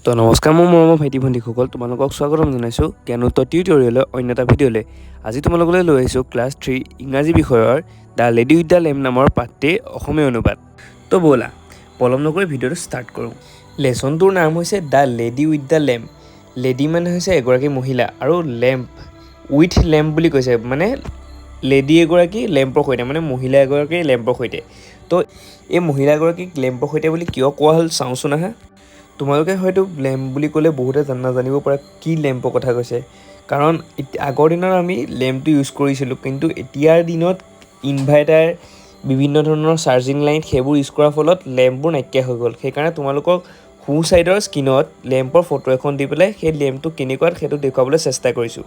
তো নমস্কাৰ মোৰ মৰমৰ ভাইটি ভণ্টীসকল, তোমালোকক স্বাগতম জনাইছোঁ জ্ঞানোত্তৰ টিউটৰিয়েলৰ অন্য এটা ভিডিঅ'লৈ। আজি তোমালোকলৈ লৈ আহিছোঁ ক্লাছ 3 ইংৰাজী বিষয়ৰ "The Lady with the Lamp" নামৰ পাঠটিৰ অসমীয়া অনুবাদ। তো ব'লা, পলম নকৰি ভিডিঅ'টো ষ্টাৰ্ট কৰোঁ। লেচনটোৰ নাম হৈছে "The Lady with the Lamp"। Lady মানে হৈছে এগৰাকী মহিলা আৰু লেম্প, উইথ লেম্প বুলি কৈছে, মানে লেডি এগৰাকী লেম্পৰ সৈতে, মানে মহিলা এগৰাকী লেম্পৰ সৈতে। তো এই মহিলাগৰাকীক লেম্পৰ সৈতে বুলি কিয় কোৱা হ'ল, চাওঁচোন আহা। তোমালোকে হয়তো লেম্প বুলি ক'লে বহুতে নাজানিব পাৰে কি লেম্পৰ কথা কৈছে। কাৰণ আগৰ দিনত আমি লেম্পটো ইউজ কৰিছিলোঁ, কিন্তু এতিয়াৰ দিনত ইনভাৰ্টাৰ, বিভিন্ন ধৰণৰ চাৰ্জিং লাইন, সেইবোৰ ইউজ কৰাৰ ফলত লেম্পবোৰ নাইকিয়া হৈ গ'ল। সেইকাৰণে তোমালোকক সোঁ ছাইডৰ স্ক্ৰীণত লেম্পৰ ফটো এখন দি পেলাই সেই লেম্পটো কেনেকুৱা সেইটো দেখুৱাবলৈ চেষ্টা কৰিছোঁ।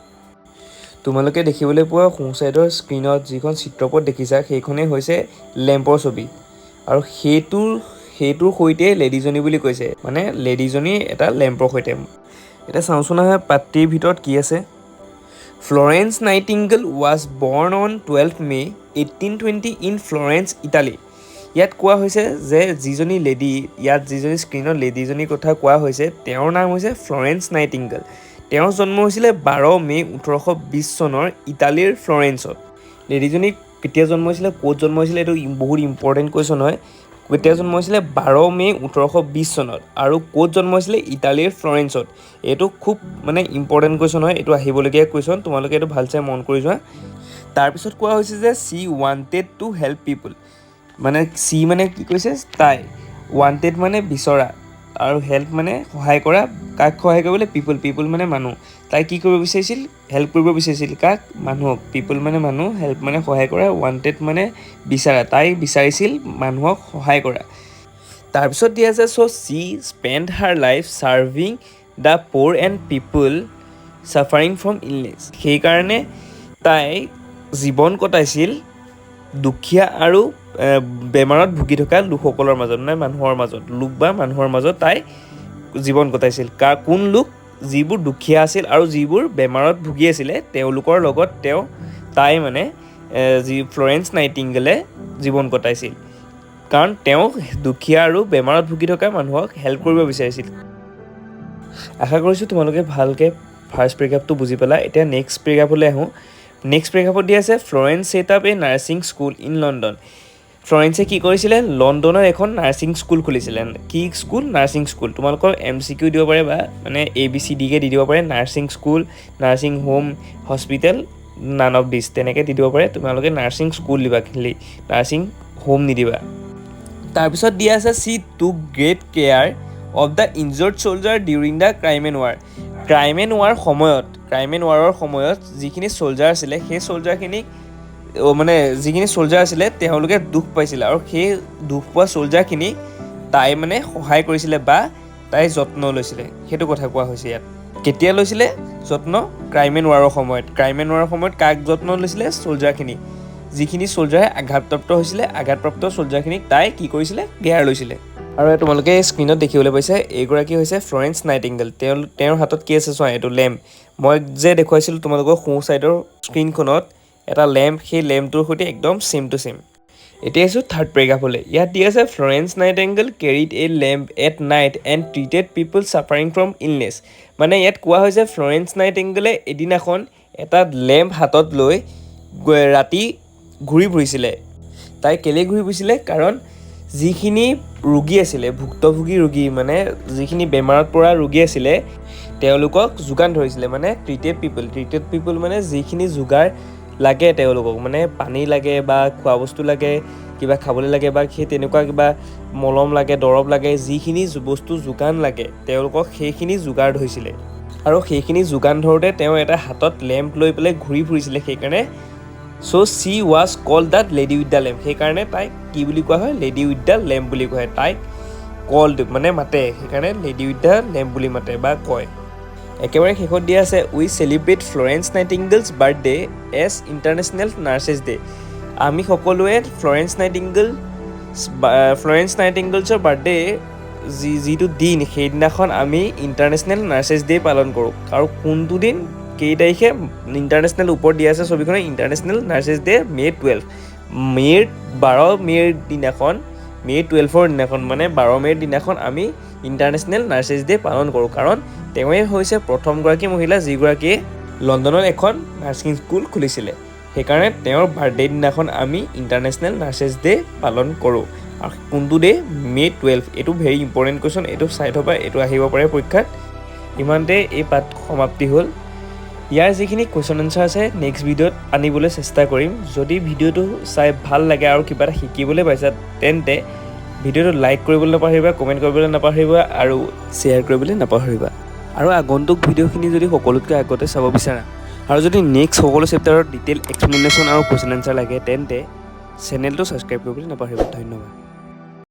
তোমালোকে দেখিবলৈ পোৱা সোঁ ছাইডৰ স্ক্ৰীণত যিখন চিত্ৰপট দেখিছা, সেইখনেই হৈছে লেম্পৰ ছবি আৰু সেইটোৰ সৈতে লেডিজনী বুলি কৈছে, মানে লেডিজনী এটা লেম্পৰ সৈতে। এতিয়া চাওঁচোন আহা পাঠটিৰ ভিতৰত কি আছে। Florence Nightingale was born on 12 May 1820 in Florence, Italy. ইয়াত কোৱা হৈছে যে যিজনী লেডি, ইয়াত যিজনী স্ক্ৰীণত লেডিজনীৰ কথা কোৱা হৈছে, তেওঁৰ নাম হৈছে ফ্লৰেন্স নাইটিংগল। তেওঁৰ জন্ম হৈছিলে 12 মে' 1820 চনৰ ইটালীৰ ফ্লৰেন্সত। লেডিজনী কেতিয়া জন্ম হৈছিলে, ক'ত জন্ম হৈছিলে, এইটো বহুত ইম্পৰ্টেণ্ট কুৱেশ্যন হয়। কেতিয়া জন্ম হৈছিলে? 12 মে' 1820 চনত। আৰু ক'ত জন্ম হৈছিলে? ইটালীৰ ফ্লৰেন্সত। এইটো খুব মানে ইম্পৰ্টেণ্ট কুৱেশ্যন হয়, এইটো আহিবলগীয়া কুৱেশ্যন। তোমালোকে এইটো ভালছে মন কৰি যোৱা। তাৰপিছত কোৱা হৈছে যে she wanted to help people। মানে চি মানে কি কৈছে? তাই। ৱান্টেড মানে বিচৰা আৰু হেল্প মানে সহায় কৰা। কাক সহায় কৰিবলৈ? পিপুল। পিপুল মানে মানুহ। তাই কি কৰিব বিচাৰিছিল? হেল্প কৰিব বিচাৰিছিল। কাক? মানুহক। পিপুল মানে মানুহ, হেল্প মানে সহায় কৰা, ৱান্টেড মানে বিচাৰা। তাই বিচাৰিছিল মানুহক সহায় কৰা। তাৰপিছত দিয়া আছে, so she spend her life serving the poor and people suffering from illness। সেইকাৰণে তাই জীৱন কটাইছিল দুখীয়া আৰু বেমাৰত ভুগি থকা লোকসকলৰ মাজত, মানে মানুহৰ মাজত, লোক বা মানুহৰ মাজত তাই জীৱন কটাইছিল। কাৰ, কোন লোক? যিবোৰ দুখীয়া আছিল আৰু যিবোৰ বেমাৰত ভুগি আছিলে, তেওঁলোকৰ লগত তাই মানে যি ফ্লৰেন্স নাইটিংগেলে জীৱন কটাইছিল, কাৰণ তেওঁ দুখীয়া আৰু বেমাৰত ভুগি থকা মানুহক হেল্প কৰিব বিচাৰিছিল। আশা কৰিছোঁ তোমালোকে ভালকৈ ফাৰ্ষ্ট পেৰেগ্ৰাফটো বুজি পালা। এতিয়া নেক্সট পেৰেগ্ৰাফলৈ আহোঁ। নেক্সট পেৰেগ্ৰাফত দিয়া আছে, Florence set up a nursing school in London। ফ্লৰেন্সে কি কৰিছিলে? লণ্ডনত এখন নাৰ্ছিং স্কুল খুলিছিলে। কি স্কুল? Nursing school. তোমালোকৰ এমচিকিউ দিব পাৰে বা মানে এ বি চি ডিকে দি দিব পাৰে, nursing school, nursing home, hospital, none of this, তেনেকৈ দি দিব পাৰে। তোমালোকে নাৰ্ছিং স্কুল দিবা, খালি নাৰ্ছিং হোম নিদিবা। তাৰপিছত দিয়া আছে, she took great care of the injured soldier during the Crimean War। ক্ৰাইমিয়ান war সময়ত, ক্ৰাইমিয়ান ৱাৰৰ সময়ত যিখিনি চ'লজাৰ আছিলে, সেই চ'লজাৰখিনিক মানে যিখিনি চ'লজাৰ আছিলে, তেওঁলোকে দুখ পাইছিলে আৰু সেই দুখ পোৱা চ'লজাৰখিনিক তাই মানে সহায় কৰিছিলে বা তাই যত্ন লৈছিলে, সেইটো কথা কোৱা হৈছে ইয়াত। কেতিয়া লৈছিলে যত্ন? ক্ৰাইমিয়ান ৱাৰৰ সময়ত। ক্ৰাইমিয়ান ৱাৰৰ সময়ত কাক যত্ন লৈছিলে? চ'লজাৰখিনি। যিখিনি চ'লজাৰে আঘাতপ্ৰাপ্ত হৈছিলে, আঘাতপ্ৰাপ্ত চ'লজাৰখিনিক তাই কি কৰিছিলে? কেয়াৰ লৈছিলে। আৰু তোমালোকে স্ক্ৰীণত দেখিবলৈ পাইছে, এইগৰাকী হৈছে ফ্লৰেন্স নাইটিংগেল। তেওঁৰ হাতত কি আছে চোৱা, এইটো লেম্প। মই যে দেখুৱাইছিলোঁ তোমালোকৰ সোঁ ছাইডৰ স্ক্ৰীণখনত এটা লেম্প, সেই লেম্পটোৰ সৈতে একদম ছেইম টু ছেইম। এতিয়া আহিছোঁ থাৰ্ড পেৰেগ্ৰাফলৈ। ইয়াত দি আছে, Florence Nightingale carried a lamp at night and treated people suffering from illness। মানে ইয়াত কোৱা হৈছে, ফ্লৰেন্স নাইটিংগেলে এদিনাখন এটা লেম্প হাতত লৈ ৰাতি ঘূৰি ফুৰিছিলে। তাই কেলৈ ঘূৰি ফুৰিছিলে? কাৰণ যিখিনি ৰোগী আছিলে, ভুক্তভোগী ৰোগী, মানে যিখিনি বেমাৰত পৰা ৰোগী আছিলে, তেওঁলোকক যোগান ধৰিছিলে। মানে ট্ৰিটেড পিপল, ট্ৰিটেড পিপল মানে যিখিনি যোগাৰ লাগে তেওঁলোকক, মানে পানী লাগে বা খোৱা বস্তু লাগে, কিবা খাবলৈ লাগে বা সেই তেনেকুৱা কিবা মলম লাগে, দৰৱ লাগে, যিখিনি বস্তু যোগান লাগে তেওঁলোকক, সেইখিনি যোগাৰ ধৰিছিলে। আৰু সেইখিনি যোগান ধৰোঁতে তেওঁ এটা হাতত লেম্প লৈ পেলাই ঘূৰি ফুৰিছিলে। সেইকাৰণে so she was called the Lady with the Lamp। সেইকাৰণে তাইক কি বুলি কোৱা হয়? লেডি উইথ the lamp বুলি কোৱা হয়। তাইক কল্ড মানে মাতে, সেইকাৰণে লেডি উইথ the lamp বুলি মাতে বা কয়। একেবাৰে শেষত দিয়া আছে, we celebrate Florence Nightingale's birthday as International Nurses Day। আমি সকলোৱে ফ্লৰেন্স নাইটিংগলছৰ বাৰ্থডে যিটো দিন, সেইদিনাখন আমি ইণ্টাৰনেশ্যনেল নাৰ্ছেছ ডে পালন কৰোঁ। আৰু কোনটো দিন, কেই তাৰিখে? ইণ্টাৰনেশ্যনেল, ওপৰত দিয়া আছে ছবিখনে, International Nurses Day, May 12। মে'ৰ 12 মে'ৰ দিনাখন মে' 12ৰ দিনাখন, মানে 12 মে'ৰ দিনাখন আমি ইণ্টাৰনেশ্যনেল নাৰ্ছেছ ডে পালন কৰোঁ, কাৰণ তেওঁৱে হৈছে প্ৰথমগৰাকী মহিলা যিগৰাকীয়ে লণ্ডনত এখন নাৰ্ছিং স্কুল খুলিছিলে। সেইকাৰণে তেওঁৰ বাৰ্থডে দিনাখন আমি ইণ্টাৰনেশ্যনেল নাৰ্ছেছ ডে পালন কৰোঁ। আৰু কোনটো ডে? মে' 12। এইটো ভেৰি ইম্পৰ্টেণ্ট কুৱেশ্যন, এইটো চাই থ'বা, এইটো আহিব পাৰে পৰীক্ষাত। ইমানতে এই পাঠ সমাপ্তি হ'ল। ইয়াৰ যিখিনি কুৱেশ্যন এনচাৰ আছে, নেক্সট ভিডিঅ'ত আনিবলৈ চেষ্টা কৰিম। যদি ভিডিঅ'টো চাই ভাল লাগে আৰু কিবা এটা শিকিবলৈ পাইছা, তেন্তে ভিডিঅ'টো লাইক কৰিবলৈ নাপাহৰিবা, কমেণ্ট কৰিবলৈ নাপাহৰিবা আৰু শ্বেয়াৰ কৰিবলৈ নাপাহৰিবা। আৰু আগন্তুক ভিডিঅ'খিনি যদি সকলোতকৈ আগতে চাব বিচাৰা আৰু যদি নেক্সট সকলো চেপ্টাৰৰ ডিটেইল এক্সপ্লেনেশ্যন আৰু কুৱেশ্যন এনচাৰ লাগে, তেন্তে চেনেলটো ছাবস্ক্ৰাইব কৰিবলৈ নাপাহৰিবা। ধন্যবাদ।